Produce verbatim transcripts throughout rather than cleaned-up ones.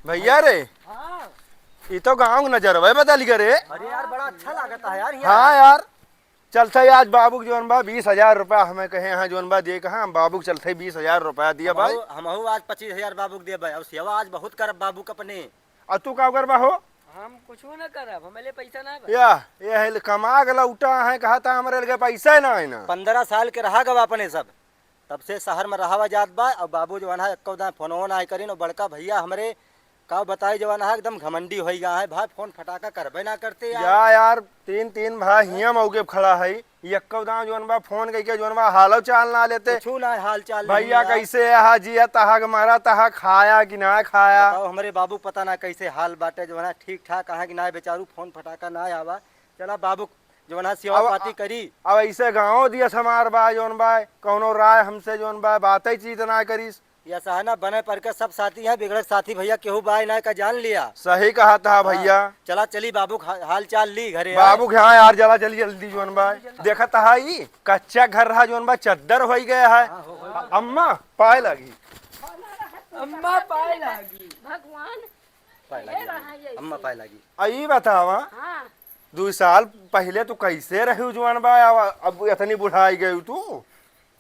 भइया रे, हाँ। ई तो गाँव के नजरवे बदल गए रे। अरे यार, बड़ा अच्छा लागत है यार, ये हाँ यार। यार, चलत ही आज बाबू के जौन बा बीस हजार रुपया हमें कहे हैं, जौन बा दे कहा, हम बाबू के चलत ही बीस हजार रुपया दिया भाई। हमहू, हमहू आज पच्चीस हजार बाबू के देबे, और सेवा आज बहुत करब बाबू के अपने। और तू का करबा हो? हम कुछ ना करब, हमें ले पैसा ना बा। या, ये है, कमा के लौटा है, कहा था हमरे लगे पैसा ना है ना। पन्द्रह साल के रहा गवा अपने सब, तब से शहर में रहावा जात बा, और बाबू जौन है एक्को दाएं फोनवो ना करिन, और बड़का भइया हमरे का बताई जौन है एकदम घमंडी होई गया है भाई, फोन फटाका करबे ना करते यार। या यार, तीन, तीन भाई हियाँ मौके पे खड़ा है, एक्को दाएं जौन बा फोन कइके जौन बा हालो चाल ना लेते। कुछ ना हाल चाल नहीं भइया यार। कैसे अहा, जिया तहा के मारा तहा, खाया कि ना खाया? बताओ, हमरे बाबू पता ना कैसे हाल बाटे, जौन है ठीक ठाक अहा कि ना बेचारू, फोन फटाका ना आवा। चला बाबू जौन है सेवा अब, पाती करी। अब ऐसे गाँव दियस हमार बा, जौन बा, कौनो राय हमसे जौन बा, बातै चीत ना करिस। या सहना बने पर के सब साथी हैं, बिगड़क साथी भइया केहू बाय ना का जान लिया। सही कहा था हाँ, भइया। चला चली बाबू के हा-, हाल चाल ली घरे बाबू आए। के, हाँ यार, चला चली जल्दी जौन बा। देखत हा ई कच्चा घर रहा जौन बा, चद्दर होई गया है। हाँ, हो, हो। अम्मा पाए लागी। अम्मा पाए लागी। भगवान पाए लागी। अम्मा पाए लागी। आ ई बतावा, हाँ। दू साल पहिले तू कैसे रहू जौन बा, अब, अब इतनी बुढ़ाई गयू तू?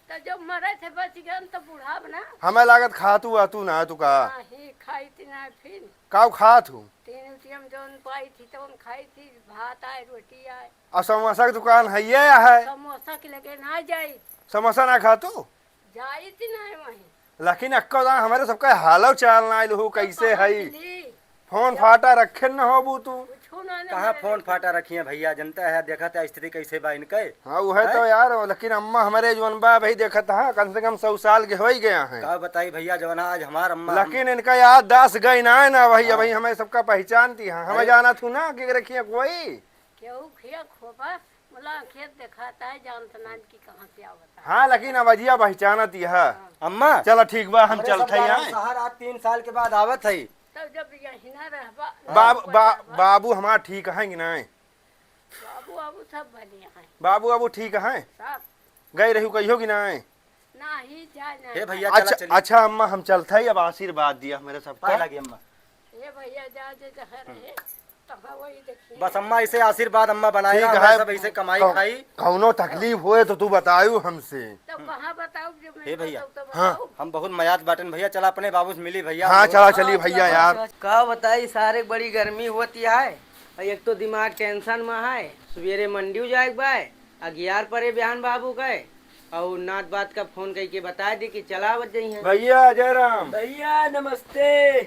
तो जब मरे थे बच गए तो बुढ़ाब ना। हमें लागत खातू आतू ना तू का? नहीं खाई थी ना फिर। काऊ खात हूँ? तीन रुपया में जौन पाई थी तौन खाई थी, भात आए, रोटी आए। और समोसा की दुकान है ये है? समोसा के लगे ना जाई। समोसा ना खातू? जाई थी ना वहीं। लेकिन अक्का दान हमरे सबका हालव चाल ना आइल हो, तो कैसे कहाँ है? मिली? फोन जब फाटा रखे न होबू तू। कुछो ना, ना कहाँ मिले। फोन फाटा रखिए भइया, जनता है, देखत है स्थिति कैसे बा इनके। हाँ, वो है हैं? तो यार, लेकिन अम्मा हमरे जौन बा भाई देखत है, कम से कम सौ साल के हो ही गया है। का बताई भइया, जौन आज हमार अम्मा हम लेकिन इनका याददाश्त गई ना है ना भइया, हाँ। भाई हमें सबका पहचानती है, हमें अरे। जाना थू ना कि रखिए कोई। केहू खिया खोपा, मुला खेत देखाता है, जानत नान की कहाँ से आवत है। हाँ, लेकिन अवजिया पहचानत यह। हाँ। अम्मा, चला ठीक बा, हम हमरे चलत सब हई जाना आए। शहर आज तीन साल के बाद आवत हई। तब जब यही ना रहबा, बाब-, ना बा-, पता बा। बाबू हमार ठीक है कि नहीं? बाबू, बाबू सब बढ़िया है। बाबू, बाबू ठीक है? सब। गए रहू कहियो कि नहीं? नाही, जाए नाही। हे भइया, चला अच्छा, चली। अच्छा अम्मा, हम चलत हई, अब आशीर्वाद दिया हमरे सबका। पाए लागी अम्मा। हे भइया, जा जे जहाँ रहे, तहाँ वही देखिए। बस अम्मा, ऐसे आशीर्वाद अम्मा बनाए ठीक रहा, है। सब ऐसे कमाई कौ-, खाई। कौनो तकलीफ होए तो तू बतायू हमसे। तो कहाँ बताऊ, जब मैं हे भइया। बताऊ तो हाँ। बताऊ। हम बहुत मयात बाटन भइया, चला अपने बाबू से मिली भइया। हाँ, चला चली भइया यार। का बताई, सारे बड़ी गर्मी होती है, और एक तो दिमाग tension में है। सुबेरे मंडियो जाए के बा, अगियार परे बिहान बाबू के, और नात बात का फोन कइके बता दी कि चला आवत जइहें। भइया, जय राम। भइया, नमस्ते।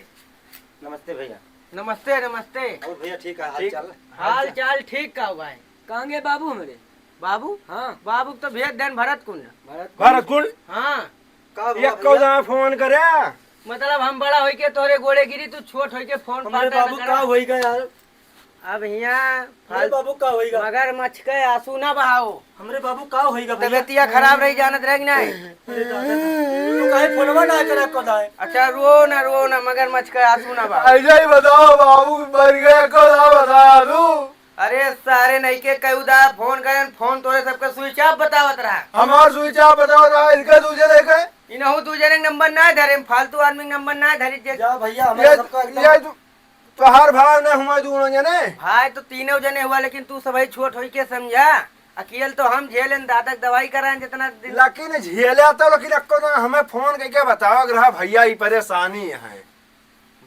नमस्ते भइया। नमस्ते, नमस्ते। और भइया, ठीक है, हाल ठीक। चाल? हाल चाल ठीक का हुआ है? कहाँ गए बाबू हमरे? बाबू? हाँ। बाबू तो भेज देन भरत कुंड। भरत कुंड? भरत कुंड? हाँ। का हुआ ये भइया? कौन फोन करे? मतलब हम बड़ा होई के तोरे गोड़े गिरी, तू छोट होई के फोन हमरे पाता बाबू नजर का आ। होई गया यार? अब हियाँ हमरे फाल-, बाबू का होई गया? मगरमच्छ के आंसू ना बहाओ। हमरे बाबू का होई गया भइया? तबियतिया खराब रही, जानत रहे कि नहीं? अरे दादा, तू काहे फोनवा ना करे को दाए? अच्छा, रो ना, रो ना, मगरमच्छ के आंसू ना बहाओ। ऐसा ही बताओ, बाबू मर गया, को ना बताया तू? अरे सारे नहीं के कहू दा, फोन करेन, फोन तोरे सबके switch off बतावत रहा। हमार switch off बतावत रहा, इनका दू जने के? इनहू दू जने के नंबर ना धरे, फालतू आदमी के नंबर ना धरी जे। जा भइया, ये, हमरे सबका एकदम ये तू, तोहार भाई ना हुआ दोनों जने? भाई तो तीनों जने हुआ, लेकिन तू सबही छोट होई के समझा। अकेल तो हम झेलेन, दादा के दवाई कराएन जितना दिन। लेकिन झेले तो, लेकिन अक्को तो हमें फोन करके बतावत रहा, भइया, ई परेशानी है।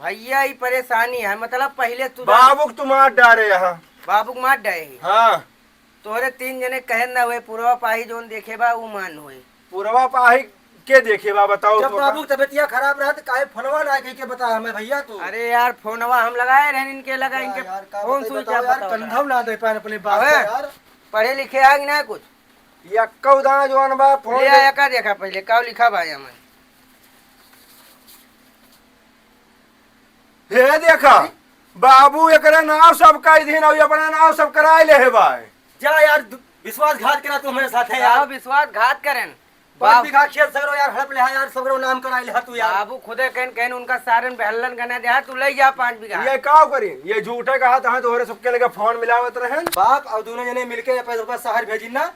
भइया, ई परेशानी है, मतलब, पहिले तू बाबू के तू मार डारे यहाँ। बाबू के मार डारे ही। हाँ। तोहरे तीन जने कहे न हुए, पुरवा पाही जौन देखे बा, ऊ मान हुए। पुरवा पाही के देखे बा, बताओ जब तो बाबू का? के तबियतिया खराब रहा, तो काहे फोनवा ना कइके बता हमें, भइया, तू? अरे यार, फोनवा हम लगाए रहन इनके लगा, का इनके यार, का फोन बताई, switch off यार, बताओ। कंधव ना दे पाए अपने बाप अबे, का यार। पढ़े लिखे आ कि ना कुछ? यक्कौ दाना जौन बा, फोन ले दे। आया का देखा पहिले, का लिखा बा एमे? हे देखा, बाबू एकरे नाव सब कई दिन अउर अपना नाव सब कराए ले हे बा। जा यार, दु-, विश्वासघात करा तू हमरे साथे यार। का विश्वासघात करेन? पाँच बाप बीघा खेत सगरो यार हड़प ले हा यार, सगरो नाम कराए ले हा तू यार। बाबू खुदे कहन, कहन उनका सारन बहलन गना दे हा, तू ले जा पाँच बीघा। ये का करी? ये झूठे कहा था, तोहरे सबके लगे फोन मिलावत रहन। बाप अउर दोनों जने मिलके ये पैसा शहर भेजिन ना।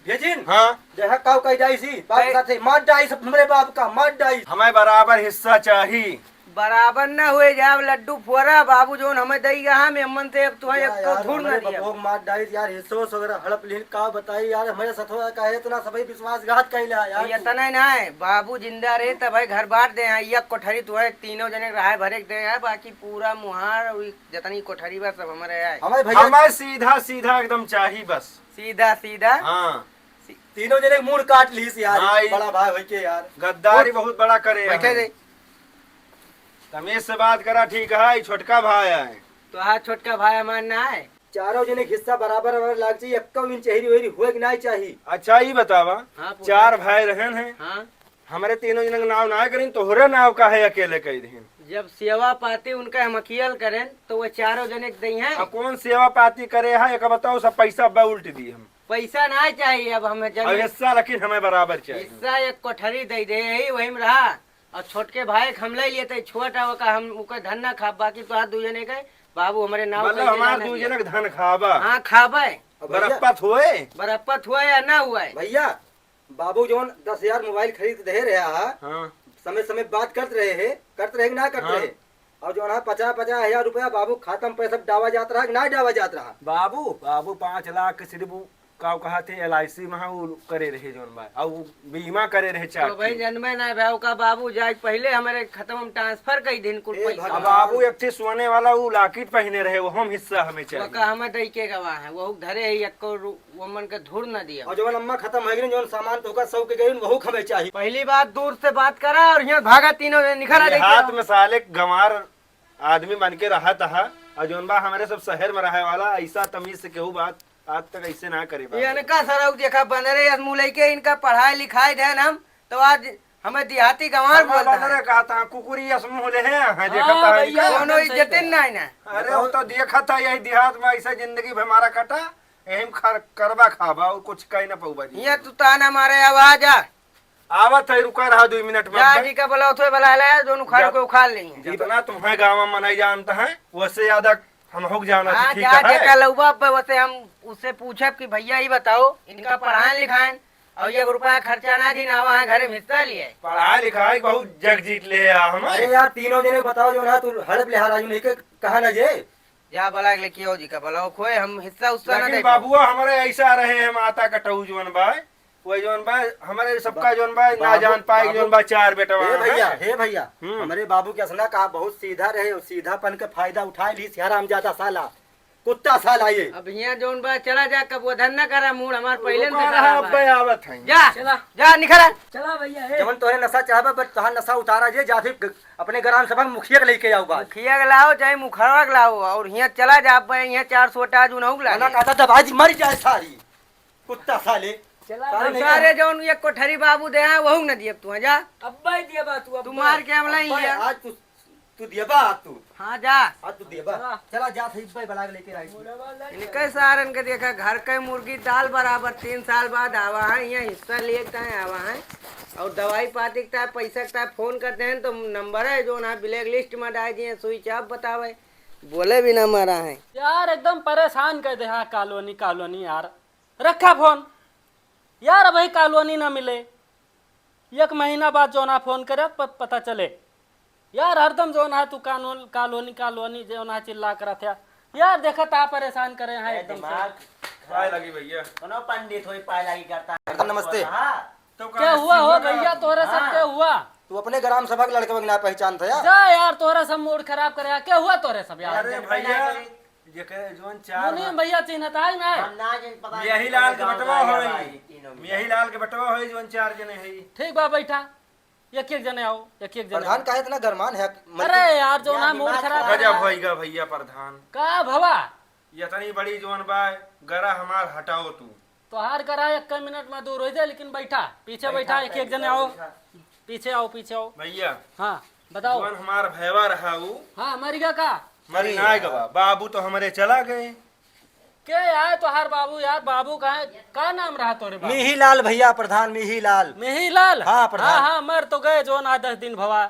भेजिन? हाँ। जय हा काऊ कही जाई सी, बाप कै- साथे, मार डाई सब हमरे बाप का, मार डाई। हमें बराबर हिस्सा चाही। बराबर न हुए जाब लड्डू फोरा, बाबू जौन हमें दई गया हम, एमन से अब तुहें या एक यार, धूर न हमरे दिया। बबुआ के मार डाइस यार, हिस्सो वगैरह हड़प लिहिन, का बताई यार, हमरे सथवा काहे इतना सभी विश्वासघात कइला यार ये तू। इतना ही ना है, बाबू जिंदा रहे तब भाई घर बांट दे हैं, एक कोठरी तुहें तीनों जने रहाए भरे के दे हैं, बाकी पूरा मुहार उ जतनी कोठरी बा सब हमरे आए। हमारे भैया हमें सीधा सीधा एकदम चाही बस। सीधा सीधा। हाँ। तीनों जने के मूड़ काट लीस यार, हाँ, ई बड़ा भाई होइके यार। गद्दारी बहुत बड़ा करे बैठे हैं। दे। तमीज से बात करा, ठीक है, ई छोटका भाई है। तो हाँ, छोटका भाई हमार ना है। चारों जने के हिस्सा बराबर बराबर लाग चाहिए, एक्को इंच हेरी वेरी होए के ना चाहिए। अच्छा, ई बतावा, हाँ, पूछा। चार भाई रहन हैं, हाँ। हमरे तीनों जने के नाव ना करीन, तोहरे नाव काहे अकेले कह दीन? जब सेवा पाती उनका हम अकेल करेन, तो वो चारों जने के दई हैं। आ कौन सेवा पाती करे है, एक बताओ, सब पैसा बा उल्ट दी हम। पैसा ना चाहिए अब हमें अब जमीन। हिस्सा लेकिन हमें बराबर चाहिए। हिस्सा एक कोठरी दे दे, यही वही में रहा। और छोटके भाई के हम ले लिए थे, छोट है ओका हम ओकर धन ना खाब, बाकी तोहार दू जने के बाबू हमरे नाव मतलब कइले हमार ना दू दिए। जने के धन खाबा। हाँ, खाबे। अब भैया बरप्पत होए। बरप्पत हुआ या ना हुआ है? भैया, बाबू जौन दस हजार मोबाइल खरीद के दे रहा है, हाँ। समय समय बात करत रहे है, करत रहे कि ना करत हाँ। रहे? और जौन है पचास पचास हजार रुपया बाबू खाता में पैसा डावा जात रहा कि ना डावा जात रहा? बाबू, बाबू पाँच लाख के सिर्फ उ का कहत है, एल आई सी में उ करे रहे जौन बा, और उ बीमा करे रहे तो चार भाई ठे। जन्मे ना भाई का बाबू जाए पहले हमारे खाता में ट्रांसफर कर दिन कुल ए पैसा। अब भगवान। बाबू एक ठे सोने वाला उ लाकिट पहने रहे, वो हम हिस्सा हमें चाहिए। ओका हमें दई के गवा है, वो धरे है एक्को रू-, वो मन के धूर ना दिया। और जौन अम्मा खत्म हो गई, जौन सामान तो का सब के गई, वहू हमें चाहिए। पहली बात दूर से बात करा और यहाँ भागा तीनों जने निखरा ये देख के हाथ आओ। में साले गंवार आदमी बन के रहत हा, और जौन बा हमरे सब शहर में रहे वाला, ऐसा तमीज से केहू बात आज तक ऐसे ना करे बा। ये इनका सरऊ देखा बनरे अस मुँह लइके इनका पढ़ाई लिखाई देन हम, तो आज हमें देहाती गंवार हमार बोलता है। बनरे कहता है, कुकुरी अस मुँह ले है, हाँ, देखा हाँ, था भैया, इनका। कोनो एकदम सही इज्जत कहा। ना है ना। अरे, वो तो देखा था यही देहात में ऐसा जिंदगी भर हमारा कटा, यही में खर-, करबा खाबा और कुछ कह ना पऊबा जी। ये तू ताना मारे, अब आ जा। आवत है, रुका रहा दो मिनट में। जा, जी का बोला, उठे वाला है, दोनों उखाड़ जब-, के उखाड़ लेंगे। जितना तुम्हें गाँव में मनाई जानता है, वैसे ज्यादा हम हो जाना हाँ, ठीक जा, है। जेका लउबा पे वैसे हम उससे पूछब कि भैया, ये बताओ, इनका पढ़ाएं लिखाएं और एक रुपया खर्चा ना दिन आवा है, घरे में हिस्सा लिए। पढ़ाई लिखाई बहुत जग जीत ले आ हम। अरे यार, तीनों जने बताओ, जो ना तू हड़प ले, हारा, नहीं के कहा ना जे। जा बला के लेके आओ जी का बला, खोए हम हिस्सा उस्सा ना लेकिन दे बाबुआ हमरे ऐसा रहे, हम आता कटऊ जवन बा, वो जवन बा, हमरे सबका बा-, जवन बा, ना बाबू, जान पाए बाबू, जवन बा, चार बेटवा हे हैं। भैया, हे भैया, हम्म। हमरे बाबू के असना कहा बहुत सीधा रहे, और सीधापन के फायदा उठा ली, हरामजादा साला, कुत्ता साला ये। अब हियाँ जौन बा, चला जा, कब वो धन न करा, मूड हमार पहिले से रुका खराब रहा, है। अब्बे आवत हैं। जा, चला। जा, निखरा। चला भैया, ए। जवन तोहरे नशा चढ़ाबा, बस तोहार नशा उतारा जे, जा फिर ग-, अपने ग्राम सभा के मुखिया के लेके आओ बात। मुखिया के लाओ, चाहे मुखरवा के लाओ, और हियाँ चला जा, अब हियाँ चार सौ टा आज उनहु के मना लागे। कहता दबाई दी, मर जाए सारी। कुत्ता साले। चला सारे भैया। नहीं सारे जौन एक कोठरी बाबू दे हैं, वहू न दियब तू, जा। अब्बे दिया बा तू, तू अब्बे। मार के हमला ही अब्बे, लिया। आज तू, तू दिया बा आज तू। हाँ, जा। आज तू दिया बा। चला। चला, जा, सही भाई बला के लेके आई। इनके सारन के देखा, घर के मुर्गी दाल बराबर, तीन साल बाद आवा है, यहाँ हिस्सा लिए के ताहे आवा है। और दवाई पाती के ताहे, पैसा के ताहे फोन करते हैं, तो नंबर है जौन है ब्लैक लिस्ट में डाल दिए, स्विच ऑफ बतावे, बोले भी ना मारा है। यार, एकदम परेशान कर दे, हाँ, कॉलोनी, कॉलोनी यार। रखा फोन। यार, अबही कॉलोनी ना मिले। एक महीना बाद जौन है फोन करे, प-, पता चले। यार, हरदम जौन है तू कानून, कॉलोनी, कॉलोनी जौन है चिल्ला करत है। यार, देखत आ परेशान करे हैं ए, एकदम से। दिमाग पाए लगी भैया। कोनो पंडित होई पाए लगी करता है। नमस्ते। हाँ। तो क्या हुआ हो भैया, तोहरे सब हाँ। क्या हुआ? तू अपने ग्राम सभा के लड़के ना पहचानत है यार? जा यार, तोहरा सब मूड खराब करे है। क्या हुआ तोहरे सब यार? अरे भैया, जेके जौन चार मुनीम भा- भैया चिन्हत है ना? हम ना जिन पता मियाही लाल के बटवा होई। मियाही लाल के बटवा होई, जौन चार जने है। ठीक बा, बैठा। एक एक जने आओ, एक एक जने प्रधान आओ। काहे इतना गरमान है? मन अरे के यार, जो ना मूड खराब गजब है। होइगा भैया प्रधान। का भवा? इतनी बड़ी जौन बा, गरा हमार हटाओ तू। तोहार गरा एक मिनट में दूर हो जाए, लेकिन बैठा, पीछे बैठा, बैठा, एक एक जने आओ। बैठा। पीछे आओ, पीछे आओ। भैया, हाँ, बताओ। जौन हमार भैवा रहा उ हाँ, मरिगा का? मरी ना गवा, बाबू तो हमरे चला गए। के आए तोहार बाबू यार? बाबू कहाँ है? का नाम रहा तोरे बाबू? मिही लाल भैया, प्रधान मिही लाल। मिही लाल? हाँ, प्रधान। हाँ, हाँ, मर तो गए जौन आठ दस दिन भवा।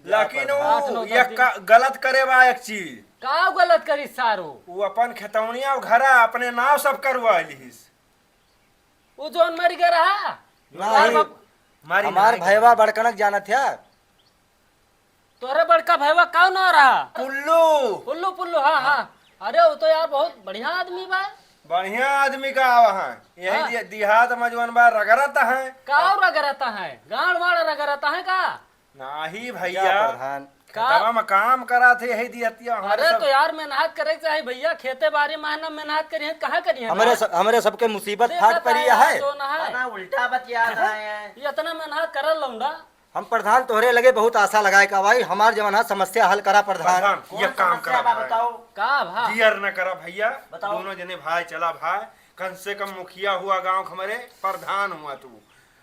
लेकिन आठ नौ वो दस एक दिन। का-, गलत करे बा एक चीज। का गलत करी सारो? वो अपन खेतौनिया और घरा अपने नाव सब करवा लिहिस। वो जौन मर गया रहा? नहीं, हमार बाप- मारी हमार नहीं। भैवा बड़कनक जानत है। तोहरे बड़का भइवा का नाव रहा? पुल्लू। पुल्लू, पुल्लू, हाँ, हाँ। अरे, वो तो यार बहुत बढ़िया आदमी बा। बढ़िया आदमी का आवा है। यही हाँ। दि-, देहात में जौन बा रगड़त है। का रगड़त है? गाड़ वाड़ रगड़त है का? नाही भइया। का प्रधान? का? खेतवा में काम करत है, यही दिहतिया हमरे अरे सब। तो यार, मेहनत करे के चाही भइया, खेते बाड़ी में ना मेहनत करिहैं, कहाँ करिहैं हमरे ना? सब, हमरे सबके मुसीबत देखा फाट परी है। जो ना है। ना उल्टा बतिया रहा है। ये इतना मेहनत करल लौंडा। हम प्रधान तोहरे लगे बहुत आशा लगाए का भाई, हमार जवन है समस्या हल करा प्रधान। प्रधान, कौन ये काम समस्या करा बा, भाई। बताओ। का भा? जियर न करा भइया, बताओ। दोनों जने भाई चला भाई, कम से कम मुखिया हुआ गाँव क हमरे, प्रधान हुआ तू,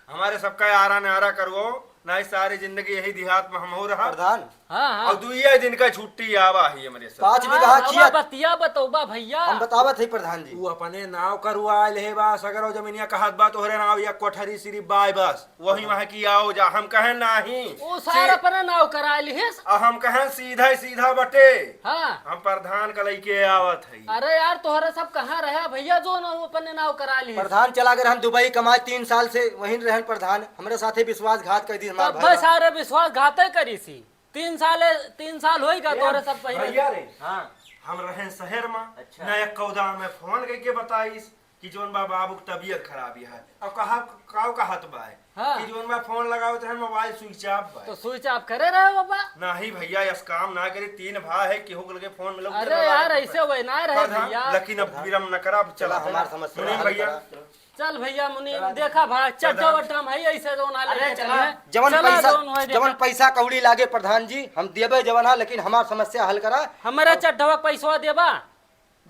हमरे सबका आरा नारा करवो, नाही सारी जिंदगी यही देहात में हमहू रहा। प्रधान। हाँ, हाँ। और दुइये दिन का छुट्टी आवा ही हमरे सब। पाँच हाँ, बीघा हवा खेत। बतिया बतौबा भइया। हम बतावत है प्रधान जी। तू अपने नाव करवा ले बा, सगरो जमीनिया कहत बा तोहरे नाव, या कोठरी सिर्फ बाय बस। वही वहाँ की आओ जा, हम कहें नाही। वो सारा अपने नाव करा लिहिस। आ हम कहें सीधा ही सीधा बटे। हाँ। हम प्रधान का लइके आवत हई। अरे यार, तोहरे सब कहाँ रहा भइया, जो ना वो अपने नाव करा लिहिस। प्रधान चला गए हम दुबई कमाए तीन साल से, वहीं रहन प्रधान, हमरे साथे विश्वासघात कर दी हमार तब भाई। सारे विश्वासघाते करी सी। तीन साल, तीन साल होई का ए, तोहरे सब पहिले। भइया रे, हाँ। हम रहें शहर में, अच्छा। न एक कौदा में फोन करके बताइस कि जौन बा बाबू के तबीयत खराब है। अब कहा, काव कहत बा है हाँ। कि जौन बा फोन लगावत रहे, मोबाइल switch off बा। तो switch off करे रहे बाबा। नाही भइया, यस काम ना करी, तीन भाई है, केहू के लगे फोन में लोग अरे लगा यार, के ऐसे वही ना रहे प्रधान, भइया। लेकिन अब विरम न करा, अब चला चला। हमार समस्या मुनीम हल भइया। करा। चल भइया मुनीम, चला। देखा भाई, चड्ढा चला। वड्ढा हम है ऐसे जौन हाल अरे लेके चला। चले हैं। जवन चला पैसा, जौन होए जवन देखा। पैसा कौड़ी लागे प्रधान जी, हम देबे जवन है, लेकिन हमार समस्या हल करा। हमारे चड्ढवा के पैसवा देबा।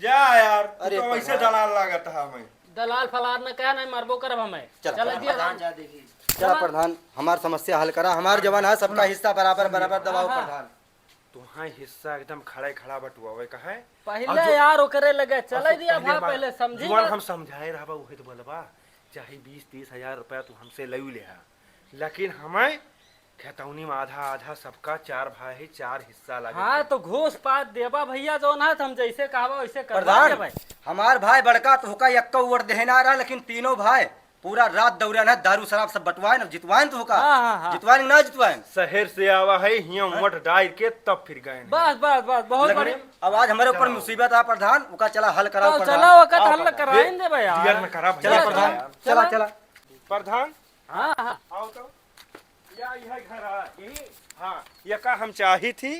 जा यार, तू अरे तो वैसे प्रधान। दलाल लागत है हमें। दलाल फलाल न कह, नहीं मरबो करब हमें। चला चला प्रधान। दिया प्रधान हम। जा देखी। चला चला। प्रधान, हमार समस्या हल करा, हमार जवन है सबका हिस्सा बराबर बराबर दबाओ हाँ, हाँ। प्रधान। तुहां हिस्सा एकदम खड़ा ही खड़ा बटुआवे का है। पहिले और जो यार ओकरे लगे चले और दिया पहिले भा, बार पहिले समझी जुआन बात। हम समझाए रहबा, उहे तो बोलबा, चाहे बीस तीस हजार रुपया तू हमसे ले ले हा, लेकिन हमें खेतौनी में आधा आधा सबका, चार भाई ही, चार हिस्सा लागे हाँ, के। तो घूस पात देबा भइया, जौन है, हम जैसे कहबा वैसे करबा प्रधान, देबे। हमार भाई बड़का तो होका यक्का वोट देहे ना रहा, लेकिन तीनों भाई पूरा रात दौड़न है, दारू शराब सब बंटवाएन, जितवाएन तो होका। हाँ, हाँ, हाँ। जितवाएन ना जितवाएन? शहर से आवा है, हियां हाँ। वोट डाल के तब फिर गए हैं। बस, बस, बस, बहुत लेकिन बढ़िया। अब आज हमारे ऊपर चलो। मुसीबत आ प्रधान, ओका चला हल कराओ तो प्रधान। चला, ओका आओ हल प्रधान। कराइन देबे यार। दियर न करा चला भैया। प्रधान, चला, चला। चला। प्रधान, हाँ, हाँ। आओ तो। या, यह घर आ, यही? हाँ, ये का हम चाही थी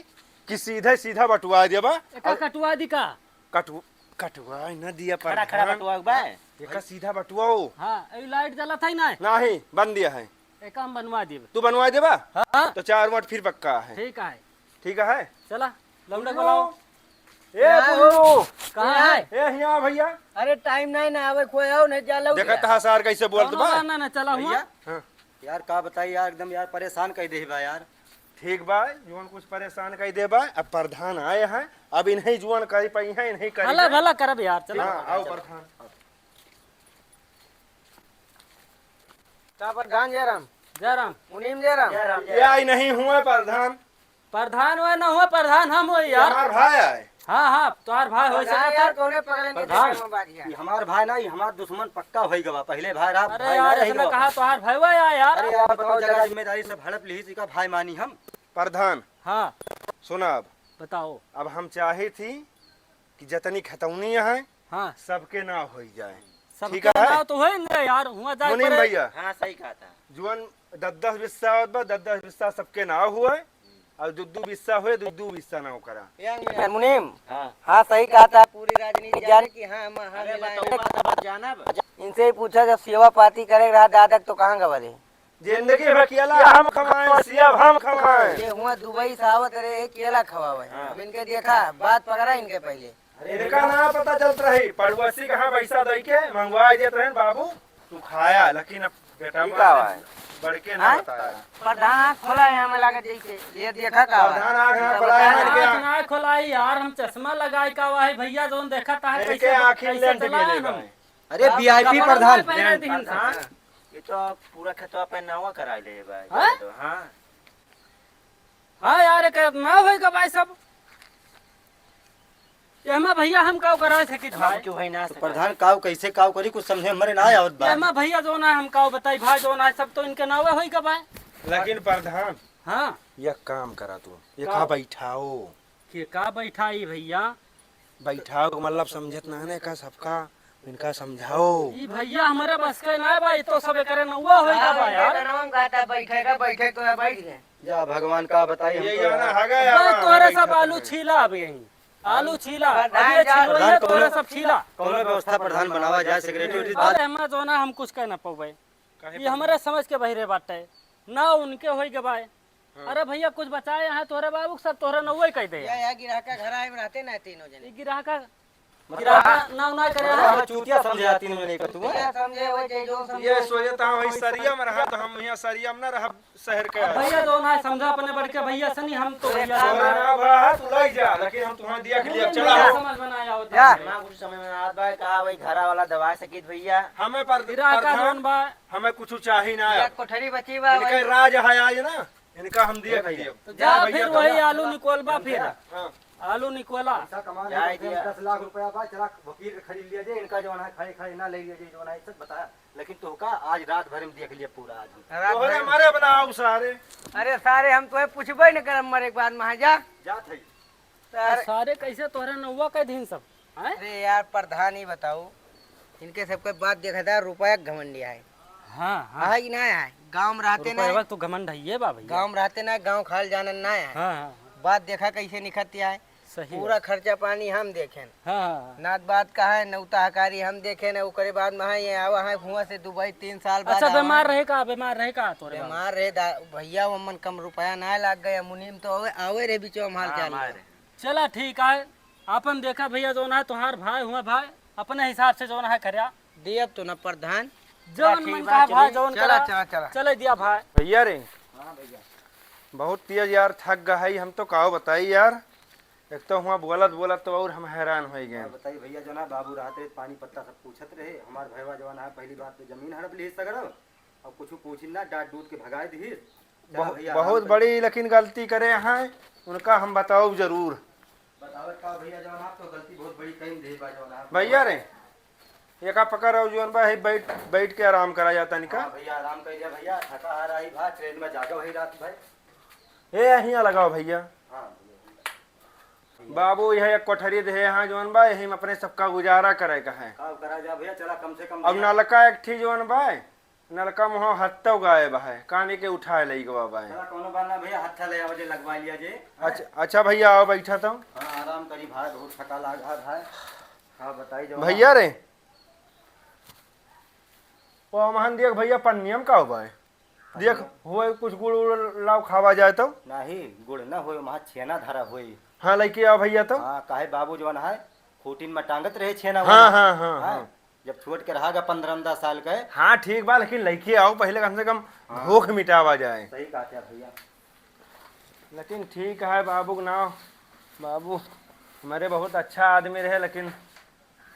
कि सीधा, सीधा बटुआ देबा। एका और कटुआ दी का? कटु-, कटुआ न दिया खड़ा, खड़ा प्रधान। बटुआ बा। एका सीधा बटुआओ। हाँ, ए लाइट जलत है ना? नाही, बंद दिया है। एका हम बनवा देबे। तू बनवा देबा? हाँ। तो चार वोट फिर पक्का है। ठीक है। ठीक है? चला, लौंडे को लाओ। ए, ना बुल्लू। हो। कहाँ है? ए, हियाँ भैया। अरे, टाइम नहीं ना आवे, कोई आओ नहीं, जा लो देखा गया। तहा सार कैसे बोलत कौनो बा? ना, ना, ना, चला हुआ। भैया, हाँ। यार, का बताई यार, एकदम यार परेशान कर दे बा यार। ठीक बा, जुआन कुछ परेशान कर दे बा। अब प्रधान आए हैं, अब इन्हें जुआन कर पाई हैं, इन्हें कर भला, भला करब यार, चला। हाँ, आओ प्रधान। का प्रधान जयराम? जयराम। मुनीम जयराम? या ही नहीं हुआ प्रधान। प्रधान वह ना हुआ, प्रधान हम हो ये यार। हमार भाई आए। हाँ, हाँ, तोहार भाई हो प्रधान सकता यार, है। कौने पगले के प्रधान, चक्कर में बाज गया? ये हमार भाई ना, ये हमार दुश्मन पक्का होई गवा। पहले भाई रहा, अरे भाई यार, ना रही इसने गवा। कहा तोहार भाई वह आया यार। अरे यार, बताओ, जगह जिम्मेदारी सब हड़प ली, इसी का भाई मानी हम। प्रधान, हाँ। सुना अब। बताओ। अब हम चाहे थी कि जतनी खतौनी है, हाँ। सबके नाव होई जाए। सबके ठीक है? नाव तो होए ना यार, हुआ जाए मुनीम परे। भैया। हाँ, सही कहा था। जुआन दस दस बिस्सा आवत बा, दस दस बिस्सा सबके नाव हुए, और दू दू बिस्सा हुए, दू दू बिस्सा नाव करा। यार मुनीम, हाँ। हाँ, सही कहा था। पूरी राजनीति जाने की, हाँ, हम, हाँ, अरे मिलाए। बताओ, बात, बात जाना बा। इनसे ही पूछा, जब सेवा पाती करे रहा दादा, तो कहाँ गवा दे? जिंदगी भर केला हम खवाएं, सेब हम खवाएं। ये हुआ दुबई से आवत रहे, केला खवावे। हाँ। अब इनके देखा, बात पकड़ा इनके पहले। अरे इनका ना पता चलत रही, पड़ोसी कहाँ पैसा दे के मंगवा देत रहे, "बाबू, तू खाया," लेकिन अब बेटा ई का है? बड़के ना हाँ? बताया। प्रधान आँख खोला है, हमें लगा जैसे, ये देखा का है? प्रधान आँख ना खोला है, इनके आँख आँख ना खोलाई यार, हम चश्मा लगाए का हुआ है भैया, जोन देखा था, इनके कैसे, आँखी कैसे लेंट चलाए गेले हम? भाई। अरे, अब V I P कपड़ा प्रधान। ना पहने दिन से। प्रधान, ये तो पूरा खेतवा पे नावा करा ले भाई। हाँ? तो, हाँ। हाँ यार, एक ना होई का भाई सब। एमा भैया हम काव करा सकित हम भाई? क्यों है ना तो सका? प्रधान काव कैसे काव करी, कुछ समझे हमरे ना आवत बा। एमा भैया जो ना हम काव बताई भाई, जो ना सब तो इनके नावे होई का भाई। लेकिन प्रधान, हाँ। एक काम करा तू, ये का? का बैठाओ? के का बैठाई भैया? बैठाओ के मतलब समझत ना है ना, का सबका इनका समझाओ। ई भैया हमरे बस के ना बा, ई तो सब एकरे नौवा होई का बा यार। बैठे का, बैठे तो है, बैठ गए। जा भगवान का बताई, हम ये तो यहाँ यार। ना हगा बस यार, तोहरे बैठे सब तो आलू हैं। छीला अब यहीं। आलू छीला, अब प्रधान ये जा। छीलो, प्रधान ये तोहरे कौनो, सब छीला। कौनो व्यवस्था प्रधान बनावा जाए, सेक्रेटरी उक्रेटरी अरे बात। हमार जोना हम कुछ कह ना पौबे। काहे ये पर? हमरे समझ के बहिरे बाटे, ना उनके होई गवाए। हाँ। अरे भैया, कुछ बचाए हैं तोहरे बाबू के, सब तोहरे नौवे कह दे। या, या गिराह का घर आए में रहते ना तीनों जने। ये गिराह का, मतलब, गिराह का नाव ना करे मतलब, हैं। चूतिया समझे आती नहीं का तू। चूतिया समझे, वो जे जो समझे। ये सोचे था वही सरिया में रहा, तो हम यहाँ सरिया में ना रहा, शहर के अब आए। भैया जो ना समझा अपने बड़ के भैया से नहीं, हम तो भैया तोहरे ना बड़ा है, तू लग जा, लेकिन हम तुम्हारे दिया के लिए चला। समझ में ना आया होता या। है। दिमाग उस समय में ना आता है, कहा वही घरा वाला दवा सकित भैया। हमें पर-, गिराह का प्रधान, जोन बा। हमें कुछ चाही ना। या कोठरी बची बा, इनका वही। राज है आज ना, इनका हम दिया ए भैया। खिलिया। तो जा भैया, फिर वही जा। आलू निकोलबा फिर। हाँ। आलू निकोला। पैसा कमा जाए लिया। दस लाख रुपया बा, चला वकील के खरीद लिया जाए, इनका जौन है खड़े खड़े ना ले लिया जाए, जौन है सब बताया। लेकिन तोहका आज रात भर में देख लिया पूरा आज। रात तोहरे भर। मारे बनाओ सारे। अरे सारे, हम तोहे पूछबे न करब मरे के बाद में, हाँ, जा। जात है। सारे। सारे कैसे तोहरे नौवा के दिन सब? हैं? अरे यार, प्रधान, ई बताओ, इनके सबके बात देखा था, रुपया के घमंडी है। हाँ, हाँ। है कि ना है? गाँव में रहते ना रुपया है। तो घमंड है ये बा भैया। गाँव में रहते ना, गाँव खाल जानन ना है। हाँ, हाँ, हाँ। बात देखा कैसे निकलती है। सही पूरा बात। खर्चा पानी हम देखेन। हाँ, हाँ, हाँ। नात बात का है, नौता हकारी हम देखेन, ओकरे बाद में है, ये आवा है हुआँ से दुबई तीन साल बाद अच्छा, आवा बीमार है। रहे का, बीमार रहे का तोरे बाबू? बीमार रहे दा-, भैया, वो मन कम रुपया ना लाग गया, मुनीम तो आवे, आवे रहे बीचो में हाल हाँ, चाल हमारे। में। चला ठीक है, आपन देखा भैया, जौन है तोहार भाई हुआ भाई, अपने हिसाब से जौन है कर्या। दियब तो न प्रधान। जौन चला, ठीक मन बा, कहा भाई, चली। जौन चला, करा। चला, चला। चले दिया भाई। भैया रे, हाँ भैया। बहुत तेज यार, थक गए हम तो, काहो बताई यार। एक तो हुआ बोलत बोलत तो और हम हैरान हो गए। और बताई भैया, जो ना बाबू रहत रहे, पानी पत्ता सब पूछत रहे, हमार भैया जवान है, पहली बात तो जमीन हड़प ली सगरो, और कुछ पूछी ना, डांट डूट के भगाए दी। चला बहु-, भैया, बहुत आराम करी। बड़ी लेकिन गलती करे हैं, उनका हम बताओ जरूर। बतावत का भैया, जौन आप तो गलती बहुत बड़ी कहीं दे बा, जौन आप भैया रे, एका पकड़ और जौन बा, है बैठ, बैठ के आराम करा जाता निका। हाँ भैया, आराम कर लिया भैया, थका हारा ही भा, ट्रेन में जागा वही रात भाई। ए, हियाँ लगाओ भैया। हाँ भैया। बाबू, यह एक कोठरी दे यहाँ जौन बा, यही में अपने सबका गुजारा करे का है। का करा जा भैया, चला कम से कम अब भैया। नलका एक ठी जौन बा, नलका मुँह हत्तो गायब है, कानी के उठाए लई गवा बाय। चला, कौनो बात ना भैया, हत्था ले आवा जे, लगवा लिया जे। अच्छा, अच्छा भैया, आओ बैठा तो। हाँ, आराम करी भाई, बहुत थका लाग है भाई। हाँ, बताई जो भैया रे, वो हमहन देख भैया, पन्नियम का हो बाय? देख, पन्नियम? होए कुछ गुड़ उड़ लाओ, खावा जाए तो। नहीं, गुड़ ना होए, वहाँ छेना धरा होए। हाँ, लेके आओ भैया तो। हाँ, काहे बाबू जवन है, खूटिन में टांगत रहे छेना हाँ, वाला। हाँ, हाँ, हाँ। हाँ। जब छोट के रहा गा पन्द्रह दस साल के। हाँ, ठीक बा, लेकिन लइके आओ, पहिले कम से कम हाँ। भूख मिटावा जाए। सही कहते हैं भैया। लेकिन ठीक है, बाबू के नाव, बाबू हमारे बहुत अच्छा आदमी रहे, लेकिन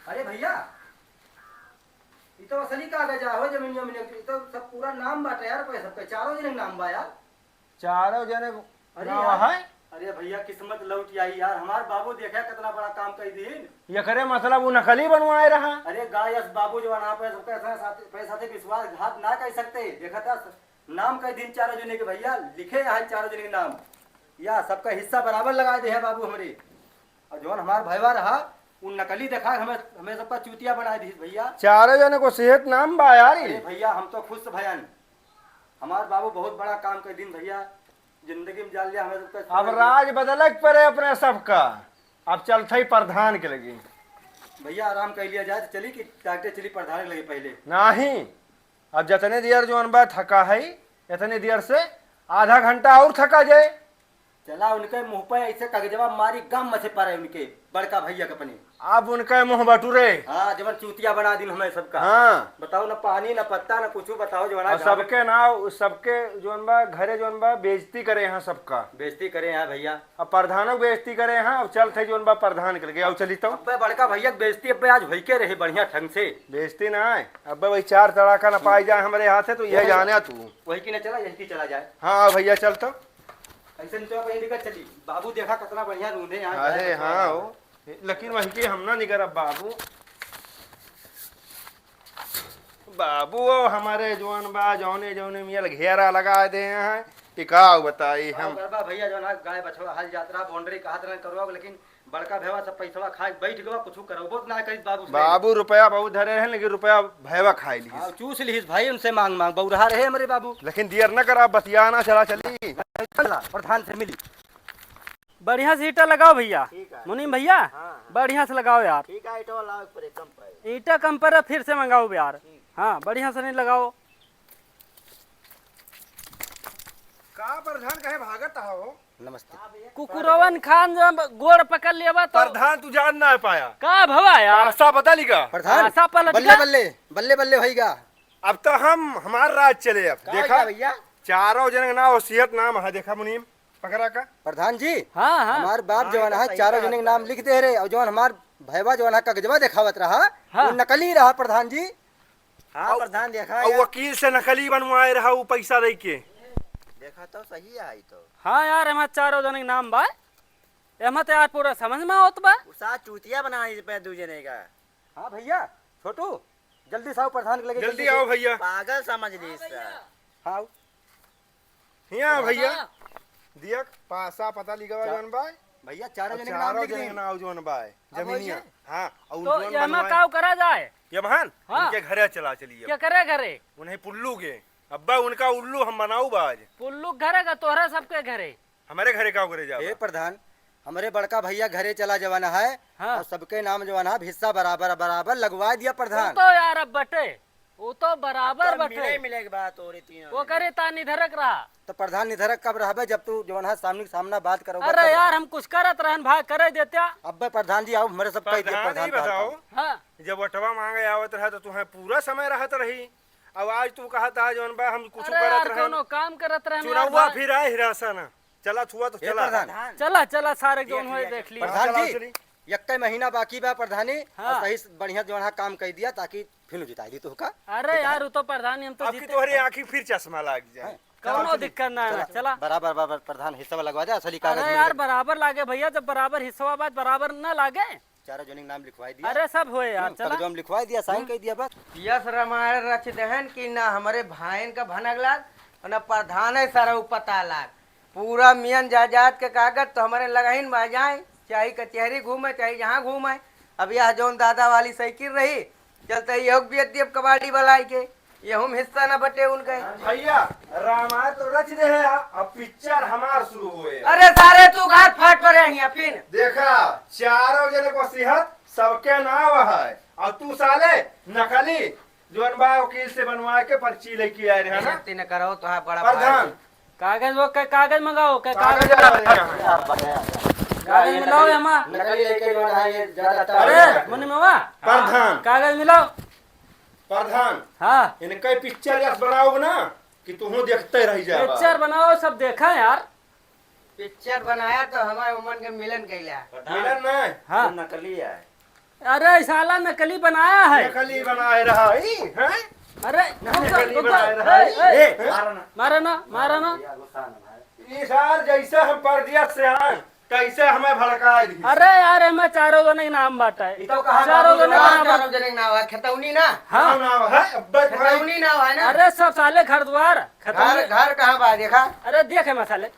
अरे भैया, ई तो असली कागज आ हो, जमीनिया में, ई तो सब पूरा नाम बाटे यार, पे सबके चारों जने के नाम बा यार। चारों जने अरे नाव यार, है? अरे भैया, किस्मत लौट आई यार, हमार बाबू देखा कितना बड़ा काम कर दीन। एकरे मतलब उ नकली बनवाए रहा। अरे गायस बाबू जो अनाप है, सबके साथ, पैसा से विश्वासघात ना कर सकते। देखा था, नाम कह दीन चारों जने के भैया, लिखे यहाँ चारों जने के नाम, या सबका हिस्सा बराबर लगा दे है बाबू हमरे। और जौन हमार भैया रहा, उ नकली देखा हमें, हमें सबका चूतिया बना दीस भैया। चारों जने को सेहत नाम बा यार। अरे भैया, हम तो खुश भयन, हमार बाबू बहुत बड़ा काम कर दीन भैया, जिंदगी में जान लिया हमें सबका। अब राज बदले के पड़े अपने सबका। अब चलत ही प्रधान के लगे। भैया, आराम कर लिया जाए तो चली कि डॉक्टर चली प्रधान के लगे पहले? नहीं, अब जतने देर जौन बा थका है, इतने देर से आधा घंटा और थका जाए। चला उनके मुंह पे ऐसे कगजवा मारी, गम से परे उनके बड़का भैया के अपने। अब उनके मुंह बटुरे। हाँ, जवन चूतिया बना दिन हमें सबका। हाँ। बताओ, ना पानी, ना पत्ता, ना कुछ, बताओ, जवन और सबके नाव, सबके जौन बा, घरे जौन बा, बेइज्जती करे यहाँ सबका। बेइज्जती करे यहाँ भैया। अब प्रधानों की बेइज्जती करे यहाँ, अब चलत है जौन बा प्रधान के लगे, आओ चली तो। अब्बे बड़का भैया की बेइज्जती अब्बे आज होई के रहे बढ़िया ढंग से। बेइज्जती ना है, अब्बे वही चार तड़ाका ना पाई जाए हमारे हाथ से, तो यह वही जाने तू। वही की ना चला, यही की चला जाए। हाँ, आओ भैया, चल तो। ऐसे नहीं तो कहीं दिक्कत चली। बाबू देखा कितना बढ़िया रूंधे यहाँ अरे जाए, हाँ हो, लेकिन वही के हम ना निकरब बाबू। बाबू, वो हमारे जौन बा, जौने, जौने मियल घेरा लगा दे हैं, का बताई हम। गरबा भइया, जौन है गाय बछवा हल जात रहा, boundary कहत रहन करवाओ, लेकिन बड़का भइया सब पैसवा खाए बैठ गवा, कुछ करबो ना करिस बाबू से। बाबू रुपया बहुत धरे हैं, लेकिन रुपया भइया खाए लिहिस। हाँ, चूस लिहिस भाई उनसे मांग मांग, बौरहा रहे हमरे बाबू। लेकिन दियर न करा, बतिया ना चला चली। चला, प्रधान से मिली। बढ़िया से ईंटा लगाओ भइया। ठीक है। मुनीम भइया, हाँ, हाँ। बढ़िया से लगाओ यार। ठीक है, ईंटा लाओ, एक पर एक कम पड़े। ईंटा कम पड़े, फिर से मंगाओ यार। ठीक। हाँ, बढ़िया से नहीं लगाओ। का प्रधान कहे भागत हो? नमस्ते। कुकुरवन खान जब गोड़ पकड़ लेबा तो प्रधान तू जान ना पाया। का भवा यार? पासा पता लिखा। प्रधान, पासा पलट बल्ले, गया। बल्ले, बल्ले, बल्ले भइया। अब तो हम, हमार राज चले अब। का देखा भइया? चारों जन के नाम वसीयत नाम है, देखा मुनीम, पकड़ा का? प्रधान जी, हाँ, हाँ। हमार बाप हाँ, जवन है, चारों जने के नाम लिख दे रहे, और जवन हमार भैया जवन है, कागजवा देखावत रहा, हाँ। वो नकली रहा प्रधान जी। हाँ, और, प्रधान देखा और या। वकील से नकली बनवाए रहा, वो पैसा दे के। देखा तो सही है, ई तो। हाँ यार, हमार चारों जने के नाम बा, एमा तो यार पूरा समझ में आवत बा। उ साथ चूतिया बना दे पे दू जने का। हाँ भइया, छोटू, जल्दी से आओ प्रधान के लगे, जल्दी जल्दी से। आओ भइया। पागल समझ ली इसका। हाँ, आओ। हियाँ आओ भइया। हाँ। दिया पासा पता लिखवा चा-, जौन बा। भइया, चारों और जने के नाम चारों लिख जने दीन। के नाम जौन बा। अब जमीनिया। होइए। हाँ, और तो जौन एमा बनवाए। काव करा जाए? ये महान, हाँ। उनके घरे चला चलिए। के करे घरे? उन्हें पुल्लू के। अब्बा उनका उल्लू हम बनाऊ बा आज। पुल्लू घरे का तोहरा सबके घरे। हमरे घरे का करे जाबा? ए प्रधान, हमरे बड़का भइया घरे चला जवाना है, हाँ। और सबके नाम जवाना है, हिस्सा बराबर, बराबर लगवा दिया प्रधान। उ तो यार अब बटे, उ तो बराबर अब तो बटे। मिले, मिले के बात हो रही तीनों वो में। करे ता निधरक रहा। तो प्रधान निधरक कब रहबे, जब तू जवाना है सामने के सामना बात करोगे अरे तब यार, रहबे। हम कुछ करत रहन भाई, करे देत्या। अब्बे प्रधान जी आओ, हमरे सब कह दिया प्रधान प्रधान जी साहब बताओ, का। हाँ। जब वटवा मांगे आवत रहा तो तुम्हें पूरा समय रहत रही, अब आज तू कहत है जौन बा हम कुछ अरे करत यार, रहन। कोनो काम करत रहन यार चुनावा भाई। फिर आए हिरासा ना। चला छुआ तो ए चला। प्रधान। चला, चला, सारे जौन होए देख ली। प्रधान चला जी, चली। यक्के महीना बाकी बा प्रधानी, हाँ। और सही से बढ़िया जौन है काम कइ दिया, ताकि फिर जिताई दी तोहका। अरे ठीक है। यार, उ तो प्रधानी हम तो अब की जीते। तोहरे आँखी फिर चश्मा लाग जाए। हाँ। कौनो चला चली। दिक्कत ना है, चला। चला। बराबर, बराबर प्रधान हिस्सा लगवा दे, असली कागज अरे मिल यार, जाए। बराबर लागे भइया, जब बराबर हिस्सा बा, बराबर ना लागे। चारों जने के नाम लिखवाई दिया। अरे सब होए यार, हम्म, चला। कागजवा में लिखवाई दिया, साइन हम्म। कर दिया बस। यस रामायण रच दहन कि ना हमरे भाईन का भनक लाग, ना प्रधान है सारा उ पता लाग। पूरा मियन जायदाद के कागज तो हमरे लगहिन बा जाए, चाहे कचहरी घूमे, चाहे जहाँ घूमे। अब यह जौन दादा वाली साइकिल रही, चलते यहू के बेच दियब कबाड़ी वाला के, यहू में हिस्सा न बटे उनके। भइया, रामायण तो रच दे है, अब पिक्चर हमार शुरू होए। अरे सारे तू घाट फाट पर है यहाँ फिर। देखा, चारों जने को सेहत सबके नाव है, और तू साले नकली जौन बा वकील से बनवा के पर्ची लेके आए रहे ना। बेइज्जती न करो, तो हाँ बड़ा प्रधान। भाई। कागज वो का-, कागज मंगाओ, का-, कागज कागज आ रहे हैं। कागज मिलाओ एमा। नकली लेके जो है ये ज्यादा अरे, मुनि मामा। प्रधान। कागज मिलाओ। प्रधान। हाँ। इनके पिक्चर यस बनाओ ना कि तुहूँ देखते रह जाए। पिक्चर बनाओ, सब देखा यार। पिक्चर बनाया तो हमारे उमन के मिलन कैला। मिलन नहीं। हाँ। नकली है। अरे साला नकली बनाया है। नकली बनाए रहा है, हैं? अरे नकली रुको, रुको, बनाए रहा है। ए, ए, ए, हैं? मारा ना, मारा ना, मारा ना। ये सार जैसे हम परदेस से आए, तैसे हमें भड़काए दी। अरे यार, एमे चारों जने के नाम बाटे। ई तो कहा चारों बाबू जने के नाम। चारों जने के नाम है, खेतौनी ना? हाँ। नाम है, अब्बे भाई। खेतौनी नाम है ना? अरे सब साले घर द्वार, खेतौनी। घर, घर कहाँ बा, देखा? अरे देख एमे साले।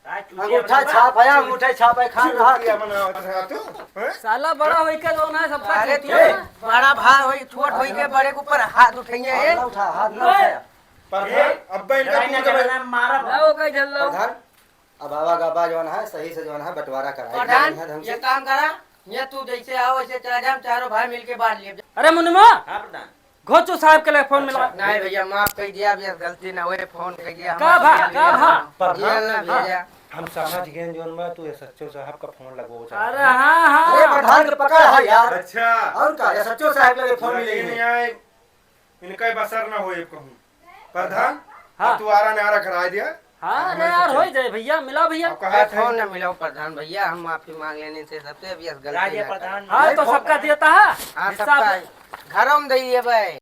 अंगूठा छाप है, अंगूठा छाप है, खान रहा। चुतिया बनावत रहा तू, हैं? साला बड़ा होई के जौन है सबका अरे चुतिया। ए, बड़ा भाई होई, छोट होई के बड़े के ऊपर हाथ उठाइए। हाथ ना उठा, हाथ ना उठाया। प्रधान, अब्बे इनका लड़ाई ना तू करना, मारा। लाओ, कहीं झल्लो। प्रधान, अब आवा गाबा जौन है, सही से जौन है, बंटवारा कराए। प्रधान, बढ़िया ढंग से। ये काम करा, ये तू जैसे आओ, वैसे चला जा, हम चारों भाई मिलके बांट लिए। अरे मुनिमा, हाँ प्रधान। घोचू साहब के लिए फोन मिला। अच्छा। नहीं भैया, माफ कर दिया, अब ये गलती ना हुए, फोन कर दिया, हम का भा, का भा? ये ना हाँ, भेजा। हम समझ गए जौन बा, तू एसएचओ साहब का फोन लगवाओ चाहत अरे है। हाँ, हाँ। अरे प्रधान के पकड़ है यार। अच्छा। और का, एसएचओ साहब के लिए फोन मिले लेकिन नहीं। यहाँ इनका ही बसर ना होए कहूँ। प्रधान, हाँ। अब तू आरा नारा कराए दिया। हाँ, अरे यार, होई जाए भैया, मिलाओ भैया। अब कहा ए, था? फोन न मिलाओ प्रधान भैया, हम माफी मांग लेने से सबसे, अब यस गलती राजे ना प्रधान करें। हाँ, तो सबका देता है हाँ, हिसाब। सबका घरों में दइए भाई।